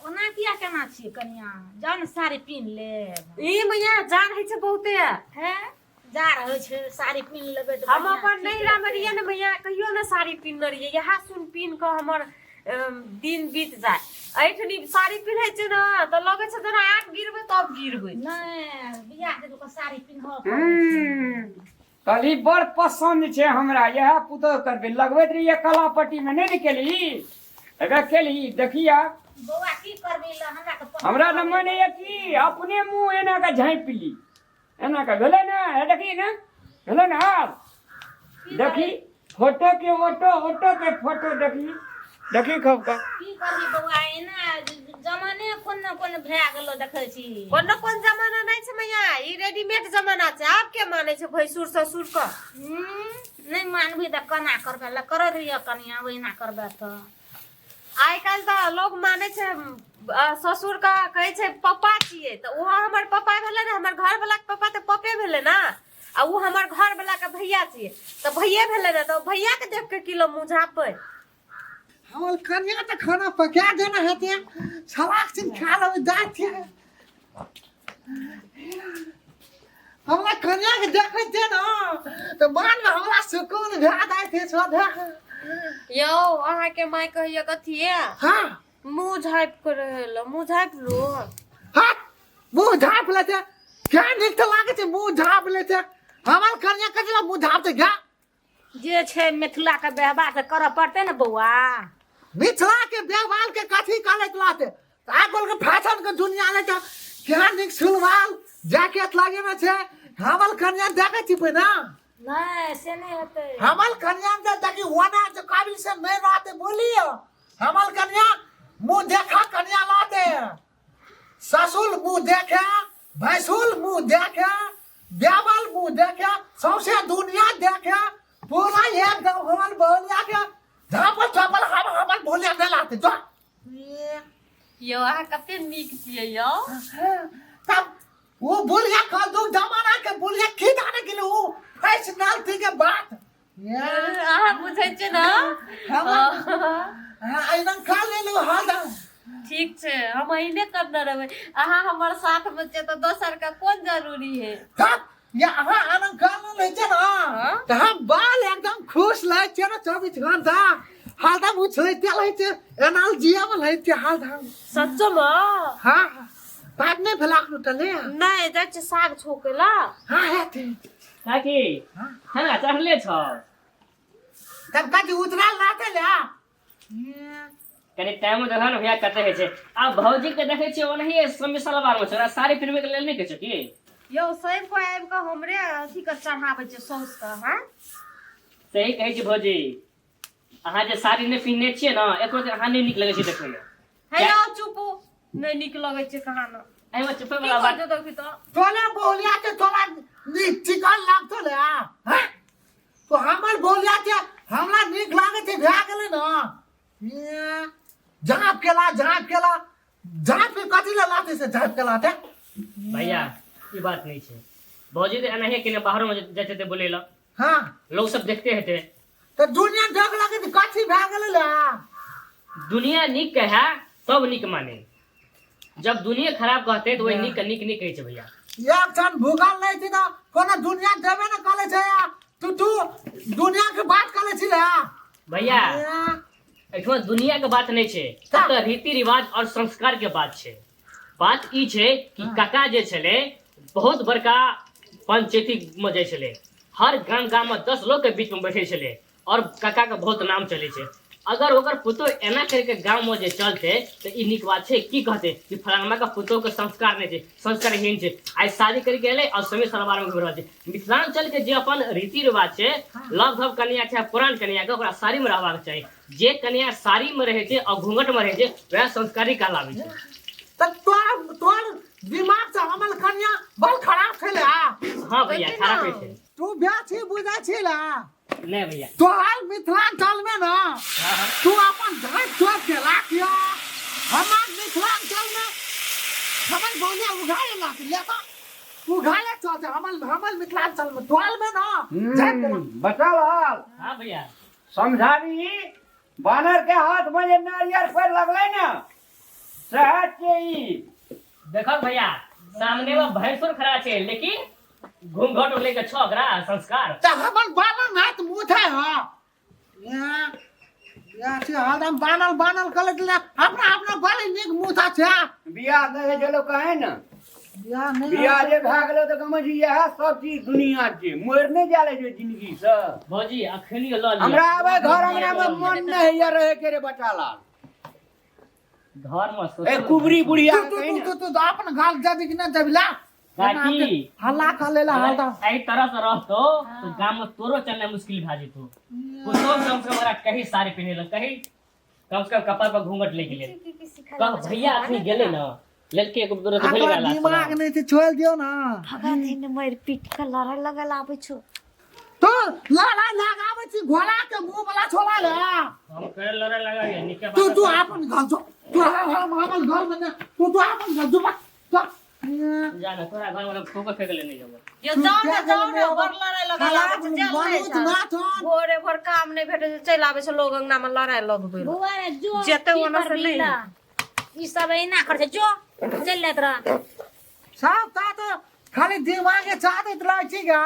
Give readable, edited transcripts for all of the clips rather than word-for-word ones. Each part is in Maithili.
ओना किया केना छियै कनिया जाउ ने साड़ी पिन्ह लेब ई मैया जान होइ छै बहुते हैं जा रहल छै साड़ी पिन्ह लेबै तऽ हम बढ़िआँ अपन ठीक नैहरा मे रहतै। रहियै ने मैया कहियो ने साड़ी पिन्हने रहियै इएह सुन पिन्ह कऽ हमर दिन बीत जाय एहिठनी साड़ी पिन्है छै ने तऽ लगै छै जेना आब गिरबै तब गिरबै नहि बियाह के लोक साड़ी पिन्हऽ पड़ै छै। कहली बड़ पसन्द छै हमरा इएह पुतोह करबै लगबैत रहियै कला पट्टी मे नहि ने केली एकरा केली देखिया बौआ की करबै ल हमरा तऽ हमरा तऽ मन होइए कि अपने मुँह एना कऽ झाँपि ली एना कऽ भेलै ने हे देखी ने भेलै ने आब देखी फोटो के ऑटो ऑटो के फोटो देखी देखी खूब कऽ की करबी बौआ एना जमाने कोन ने कोन भए गेलो देखै छी कोन न कोन जमाना नहि छै मैया ई रेडीमेड जमाना छै आब के मानै छै भैंसुर ससुर के नहि मानबी तऽ केना करबै ल करऽ दिअ कनिया ओहिना करबै तऽ आइ काल्हि तऽ लोग मानै छै ससुर के कहै छै पप्पा छियै तऽ ओहो हमर पप्पा भेलै ने हमर घर वाला के पप्पा तऽ पप्पे भेलै ने आ ओ हमर घर वाला के भैया छियै तऽ भैये भेलै ने तऽ भैया के देख के किलो मुँह झाँपबै हमर कन्या तऽ खाना पका देना हेतै छलाक चिन खा लेबै दाँत हमरा कन्या के देखै छियै ने तऽ मन मे हमरा सुकून भए जाइ छै सोधा यौ अहाँके माय कहैया कथी हाँ मुँह झाँपि के रहै लए मुँह झाँपि लू हाँ मुँह झाँप लै छै क्या नीक तऽ लागै छै मुँह झाँप लै छै हमर कन्या कथी लए मुँह झाँपतै गा जे छै मिथिलाके व्यवहार तऽ करऽ पड़तै ने बौआ मिथिला के व्यवहार के कथी कहले लाते आइ काल्हि के फैशन के दुनिया ले तऽ केहन नीक सुलवाल जैकेट लगेने छै हमर कन्या देखै छी पहिने नहि से नहि हेतै हमर कन्या के देखी ओना जे काबिल से नहि रहते बोलियो हमर कन्या मुंह देखा कन्या लाते ससुर मुंह देखे भैंसुर मुंह देखे देवल मुंह देखे सौंसे दुनिया देखे पूरा एकदम हमर बोलिया के झापल झापल हम हमर बोलिया नहीं लाते जो यौ अहाँ कते नीक छियै यौ तब वो बुढ़िया कल दू जमाना के बुढ़िया की जाने के लिए वो फैशनल थी के बात अहाँ बुझै छियै ने हम ऐना खा लेलु हाल ठीक छै हम अहिने करने रहबै अहाँ हमर साथ मे छियै तऽ दोसर के कोन जरूरी है तब या अहाँ आनंद कर ले छै ना तऽ हम बाल एकदम खुश रहै छियै ने 24 घंटा हरदम उछलैते रहै छै एनालजिया मे रहै छियै हरदम सच्चो मे हाँ बात नहि भेला एखनो तले नहि जाइ छियै साग छौकै ला हाँ हेतै काकी खाना चढ़ले छौ तब कथी उतरल रहतै ले कनि टाइमो देखा ने भैया कते होइ छै आ भौजी के देखै छियै ओनाहिए समी सलवार मे छै ओकरा साड़ी पहिरबै के लेल नहि कहै छौ की यौ सैब को आबि कऽ हमरे अथी के चढ़ाबै छै सौस के हाँ सही कहै छी भौजी अहाँ जे साड़ी नहि पहिरने छियै ने एको दिन अहाँ नहि नीक लगै छै देखैमे हे यौ चुपू नहि नीक लगै छै कहाँ न एहिमे चुपै की वला बात कहै देखी तऽ तोरा बोलिया के तोरा नीक चिकन लागतो ले हैं तो हमर बोलिया के हमरा नीक लागै छै भए गेलै ने ये, झाँप केला झाँप केला झाँप के कथी लए लाते से झाँप के लाते भैया ई बात नहि छै भौजी तऽ एनाहिए केने बाहरोमे जाइ छै बोलै लए हाँ लोक सब देखते हेतै तऽ दुनिया देख लगे तऽ कथी भए गेलै ले दुनिया नीक कहै तब नीक माने जब दुनिया खराब कहते तऽ ओहि नीक के नीक नीक कहै छै भैया एक क्षण भूखल नहीं थी तऽ कोनो दुनिया देबे ने करे छै तू तू दुनिया के बात करे छी ले भैया एहिठमा दुनिया के बात नहि छै एतऽ रीति रिवाज और संस्कार के बात छै बात ई छै कि काका जे छलै बहुत बड़का पंचायती मे जाइ छलै हर गाम गाम मे 10 लोग के बीच मे बैठे छलै और काका के बहुत नाम चलै छै अगर ओकर पुतोह एना करके गाँव में जे चलते तऽ ई नीक बात छै की कहते कि फलानमा के पुतोह के संस्कार नहि छै संस्कारहीन छै आइ शादी करके एलै और समय सलवार में घुमि रहल छै मिथिलांचल के जे अपन रीति रिवाज छै लव धव कन्या छै पुरान कन्या के ओकरा साड़ी में रहबाक चाही जे कन्या साड़ी में रहै छै और घूंघट में रहै छै वएह संस्कारी कहलाबै छै तऽ तोर तोर दिमाग से हमर कन्या बड़ खराब छलै हाँ भैया खराब छै तू ब्याह छी बुझै छी ला नहीं भैया तोहर मिथिलांचल में ना तू अपन झाँप तोप के राखियो हमार मिथिलांचल में हमर बोलिया उघाड़े लाख लेता उघाड़े चलते हमर हमर मिथिलांचल में तोहर में ना झाँप के राख। बचल हाल हाँ भैया समझाबी बानर के हाथ में जे नारियर पर लगलै ने सएह छै ई। देखो भैया, सामने में भैंसुर खड़ा छै, लेकिन घूंघट लेके छो ओकरा संस्कार। तऽ हमर बानल हाथ मुँह छै। हँ, यहाँ यहाँ छै हरदम बानल बानल कले दिला, अपना अपना बाले नीक मुँह था छै। बियाह नहि होइ छलो कहे ने। बियाह नहि। बियाह जे भए गेलो तऽ समझ इएह सब चीज दुनिया छै, मरि नहि जाय छै जिंदगी से। भौजी, अखनी लऽ लिअ। हमरा आबै घर अंगना मे मन नहि होइया रहे के रे बच्चा लाल। घर में ए ससुर कुबरी बुढ़िया तू तू कही तू ने। तू तू अपन घर जबी कि नहि जबी ला। काकी। हल्ला कर लेला हल्ला। एहि तरह से रहतो तो गाम में तोरो चलना मुश्किल भए जेतो। कुछो कम से कम ओकरा कही साड़ी पहिने लए, कही कम से कम कपार पर घूंघट ले गेलै। कह भैया अखनी गेलै ने लड़के एगो दूर भेल आपन गेला। दिमाग नहि छै, छोड़ि दियौ ने। भगा दिन मारि पीट के लड़े लगल आबै छौ। तो लड़ा लगाबै छी घोड़ा के मुंह वाला छोड़ा ले। हम करे लड़े लगा गया नीचे। तू तू अपन घर जो, तू हम हमर घर में ने, तू तू अपन घर जो बा तो। जा ना, तोरा घर में ठोकर फेंक ले नहीं जब। यो जाओ ने, जाओ ने, बड़ लड़ाई लगा आबै छै, चल नहि छै। भोरे भोर काम नहि भेटै छै, चलि आबै छै लोग अंगना मे लड़ाई लगबै लए। बौआ रे, जो जेतै की ओना से करबही नहि। ला? ई सब एना कर छै, जो चलि जाइत रह। सब ता तो खाली दिमागे चाहत रहै छी गा।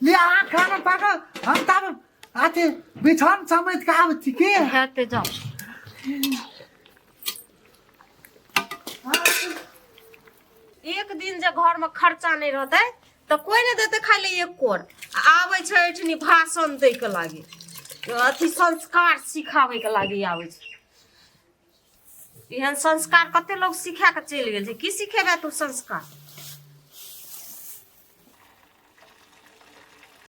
ले अहाँ खाना पाकल, हम तब अथी बिछौन समेत के आबै छी की। हेतै, जाओ। एक दिन जे घर में खर्चा नहीं रहते तो कोई नहीं देते खाली एक कोर। आ आबै छै एठनी भाषण दै के लागी, अथी संस्कार सिखाबै के लागी आबै छै। एहन संस्कार कते लोग सिखा के चलि गेल छै। की सिखेबै तू संस्कार?